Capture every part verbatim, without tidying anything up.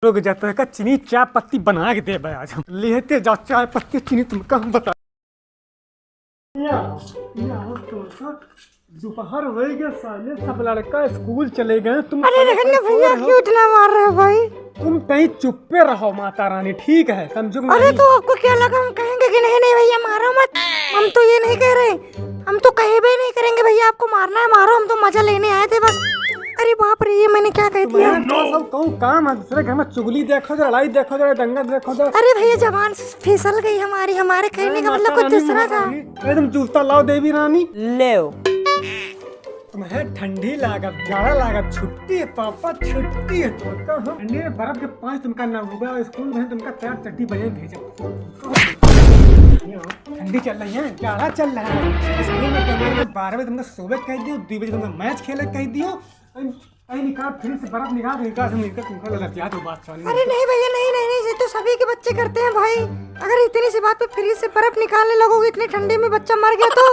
रुक जा, तोहका चीनी चाय पत्ती बना के देबे आज हम। लेते जा चाय पत्ती चीनी, तुमका हम बता। या, या, हो तो, तो दोपहर हो गए साले, सब लड़का स्कूल चले गए, तुम अरे साले रहने दो भैया, क्यों इतना मार रहे हो भाई? तुम कहीं चुप्पे रहो माता रानी, ठीक है? समझो कि अरे नहीं? तो आपको क्या लगा, हम कहेंगे कि नहीं, नहीं भैया मारो मत, हम तो ये नहीं कह रहे, हम तो कहीं भी नहीं करेंगे भैया, आपको मारना है मारो, हम तो मजा लेने आए थे बस। अरे बाप रे, ये मैंने क्या कह दिया? तुम्हारा तो सब कहूँ काम है, दूसरे घर में चुगली देखो जा, लड़ाई देखो जा, दंगा देखो जा। अरे भैया, जबान फिसल गई हमारी, हमारे कहने का मतलब कुछ दूसरा था। अरे तुम जूता लाओ देवी रानी। ले। तुम्हें ठंडी लागत, जाड़ा लागत, छुट्टी है पापा, छुट्टी है। तो हम ठंडी में बर्फ के पाँच तुमका ना हुआ, स्कूल में तुमका तैयार चड्डी बनियान भेजब। ठंडी चल रही है, जाड़ा चल रहा है। स्कूल में तुमने बारह बजे तुमने सुबह कह दियो, दो बजे तुमने मैच खेले कह दियो। अरे, अरे निकाल, फ्रिज से बर्फ निकाल, निकाल, निकाल, तुमका लगा दिया तो बात चालू। अरे नहीं भैया, नहीं, नहीं, नहीं, ये तो सभी के बच्चे करते हैं भाई। अगर इतनी सी बात पे फ्रिज से बर्फ निकालने लगोगे, इतनी ठंडी में बच्चा मर गया तो?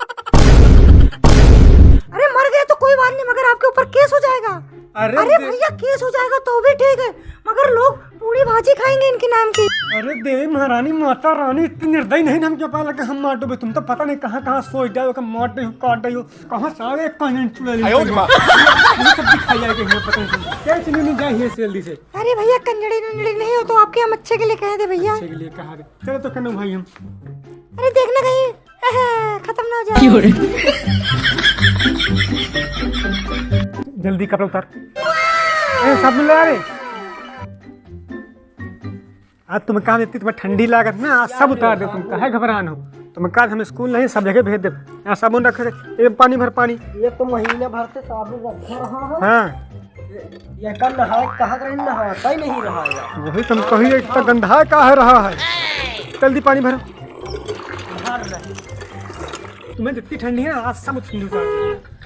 अरे मर गया तो कोई बात नहीं, मगर आपके ऊपर केस हो जाएगा। अरे अरे दे- भैया, केस हो जाएगा तो भी ठीक है, मगर लोग पूड़ी भाजी खाएंगे इनके नाम की। अरे देवी महारानी, माता रानी, इतनी निर्दयी नहीं ना, हमके पता लगा हम मार डूबे। तुम तो पता नहीं कहाँ कहाँ सोच डालो, कहाँ मार दे हो, काट दे हो, कहाँ सारे एक कान चुड़ा ले आयो रे माँ। ये सब दिखाई जाएगा, हमें पता नहीं चलता। क्या चीनी नहीं जाए ये जल्दी से। अरे भैया, कंजड़ी नंजड़ी नहीं हो तो आपके हम अच्छे के लिए कह दे भैया। अच्छे के लिए कहा दे। चलो तो कन्नू भाई हम। अरे देखना कहीं, अहे, खत्म ना हो जाए। क्यों रे? जल्दी कपड़ा उतार। ए, साबुन लगा रे। आज तुम कहा देती, तुम्हें ठंडी लागत ना, आज सब उतार दे, तुम काहे घबरान हो? तुम कहा हम स्कूल नहीं, सब जगह भेज दे। यहाँ साबुन रखे थे, ये पानी भर पानी। ये तो महीने भर से साबुन रखा रहा है। हाँ। ये, ये कल नहाए कहा रहे, नहाता ही नहीं रहा यार। वही तुम कही, एक तो गंधा का है रहा है। जल्दी पानी भरो। भर रहे। तुम्हें जितनी ठंडी है ना, आज सब ठंडी उतार दे।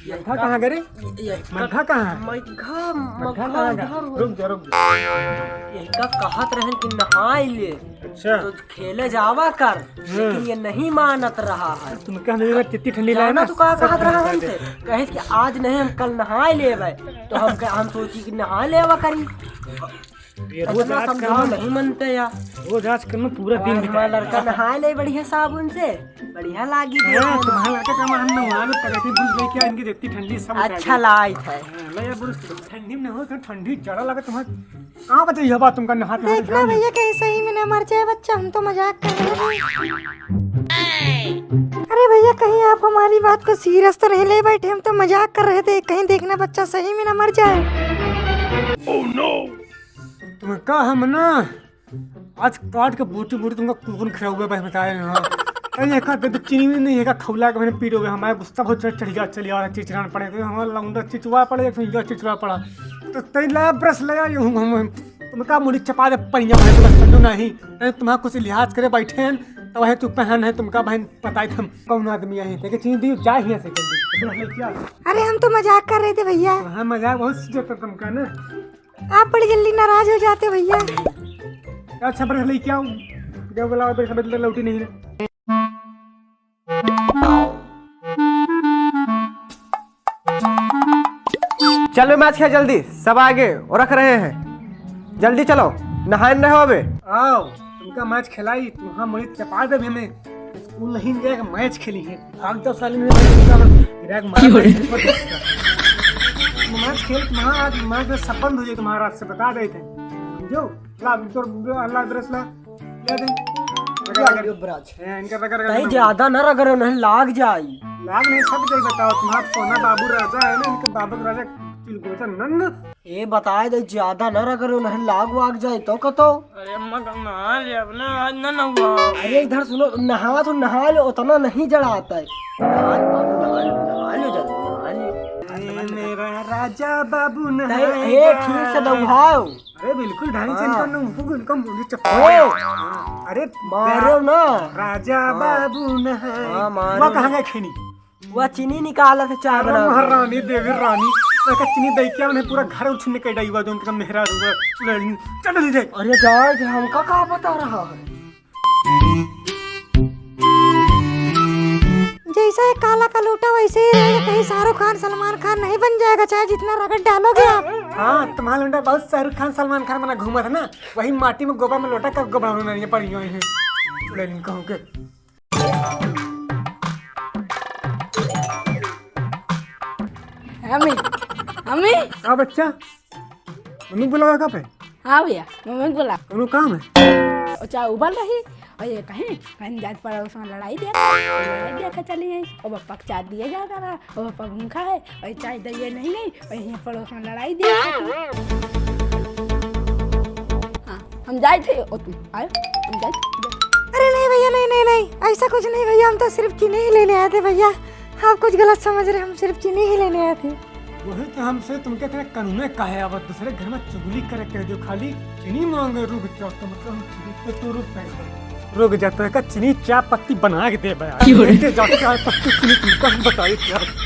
ये मग्घा का-, कहाँ गए रे? ये, ये मग्घा कहाँ है? मग्घा, मग्घा मग्घा कहाँ गए? इधर हो। रुक जा, रुक जा। ये का कहत रहन कि नहाई ले। अच्छा। तो खेले जावा कर, हम्म। लेकिन ये नहीं मानत रहा है। तुम कह नहीं, मैं कितनी ठंडी लाया जाना ना, तू का सब कहत ठंडी रहा कर हमसे? दे। कहे कि आज नहीं, हम कल नहाए लेवे। तो हम कह, हम सोची कि नहा लेवा करी। ये रोज इतना आजकल समझाओ में, नहीं मनते यार। रोज आजकल में पूरा दिन आज बिता हमारा लड़का नहाए ले बढ़िया साबुन से, बढ़िया लागी हाँ, देखने में। तुम्हारा लड़का का हम नहाए में तक ऐसे भूल गए क्या इनकी देखती ठंडी सब उतार अच्छा दी। लाइट है। हाँ, ले यार, बुरुस, ठंडी में हो तो ठंडी जरा लगे तुम्हें। कहाँ बचे यह बात तुमका नहाते नहाते देखना ध्यान दे। भैया, कहीं सही में ना मर जाए बच्चा, हम तो मजाक कर रहे थे। अरे भैया, कहीं आप हमारी बात को सीरियस तो नहीं ले बैठे, हम तो मजाक कर रहे थे, कहीं देखना बच्चा सही में ना मर जाए। तुमका हम ना आज काट के बूटी बूटी तुमका कुकुर खिलाऊंगा भाई, बताए ना। अरे ये का तो चीनी भी नहीं है, का खौला के मैंने पी लोगे, हमारे गुस्सा बहुत चढ़, चढ़ गया, चलिए और चिचरान पड़े, तो हमारा लौंडा चिचवा पड़े, एक तो चिचवा पड़ा। तो तई ला ब्रश लगा, ये हूँ हम, तुमका मुड़ी चपा दे पनिया भाई, तुमका समझो नहीं। अरे तुम्हारा कुछ लिहाज करे बैठे हैं, तो वह चुप पहन है, तुमका भाई बताए थे हम कौन आदमी है, देखे चीनी दी, जा ही ऐसे कर दी। अरे हम तो मजाक कर रहे थे भैया। हाँ, मजाक बहुत सीरियस था तुमका ना। आप बड़ी जल्दी नाराज हो जाते हो भैया। अच्छा, बरस लेके आओ। जब बुलाओ, बरस बदले लौटी नहीं ना। चलो मैच खेल जल्दी, सब आगे और रख रहे हैं, जल्दी चलो, नहाए न रहो अबे। आओ, तुमका मैच खिलाई, तुम हाँ मुड़ी चपा दे हमें। स्कूल नहीं जाएगा, मैच खेली है। भाग जाओ साले, मेरे भाई, तुमका गिराक मारा क्यों रे? मैच खेल तुम्हारा, आज मैच में सब बंद हो जाए तुम्हारा, आज से बता देते हैं। जो, ला, तो, अल्लाह दरस ला, ले दे। रगड़, रगड़। ब्राज। हैं, इनका रगड़, रगड़, तई रगड़। ज्यादा ना रगड़ो, नहीं लाग जाई। लाग नहीं, सब जाई बताओ, तुम्हारा सोना बाबू राजा है ना, इनके बाबू राजा चिलगोजा नंद। ए, बताए दे, ज्यादा ना रगड़ो, नहीं लाग वाग जाए तो कतो। अरे अम्मा, कल नहा ले, अब ना, आज ना नहाऊंगा। अरे इधर सुनो, नहा तो नहा लो, उतना नहीं जड़ाता है। नहा लो बाबू, नहा लो, नहा लो जल्दी, नहा लो। ए, मेरा राजा बाबू नहा ए, ए, ठीक से नहाओ। अरे बिल्कुल ढंग से हाँ। इनका नहाओ, इनका मुंह चप्पल। ओ! अरे मारो ना। राजा हाँ। बाबू नहाए। हाँ, मारो वो कहाँ ना। गए खेनी? वह चीनी निकाला था चाय अरे बना। महारानी, देवी रानी, लगा चीनी दे क्या उन्हें पूरा घर उछिन्न कर डाई हुआ, जो उनका मेहरा हुआ, चुड़ैल, चल ले जाए। अरे जाए, जाए, हमका का बता रहा है? जैसा ए, काला का लोटा वैसे ही रहेगा, कहीं शाहरुख खान, सलमान खान नहीं बन जाएगा, चाहे जितना रगड़ डालोगे आप। हाँ, तुम्हारा लौंडा बहुत शाहरुख खान, सलमान खान बना घूमत है ना, वही माटी में गोबर में लोटा का गोबर होना नहीं पड़ी हुई है। चुड़ैलिन कहूँ के। अम्मी, अम्मी। का बच्चा? मम्मी बुलावा का पे? हाँ भैया, मम्मी बुला। कोनो काम है? ओ चाहे उबल रही, और ये कहीं, कहीं जात पड़ोस में लड़ाई दिया, लड़ाई दिया के चली आई, और पप्पा के चाय दिए जा रहा, और पप्पा भूखा है, और चाय दिए नहीं गई, और यहीं पड़ोस में लड़ाई दिया के चली। हाँ, हम जाए थे, और तुम आए, हम जाए थे। अरे नहीं भैया, नहीं, नहीं, नहीं, ऐसा कुछ नहीं भैया, हम तो सिर्फ चीनी ही लेने आए थे भैया, आप कुछ गलत समझ रहे, हम सिर्फ चीनी ही लेने आए थे। वही तो हमसे तुमके इतने कानूने काहे आवत, दूसरे घर में चुगली करे कह दो, खाली चीनी मांगे, रुक जाओ, तो मतलब हम चीनी पे तो रुक गए। रुक जाता है का चीनी चाय पत्ती बना के दे बे यार। क्यों रे? लेके जाओ चाय पत्ती चीनी तुमको हम बताइए क्या।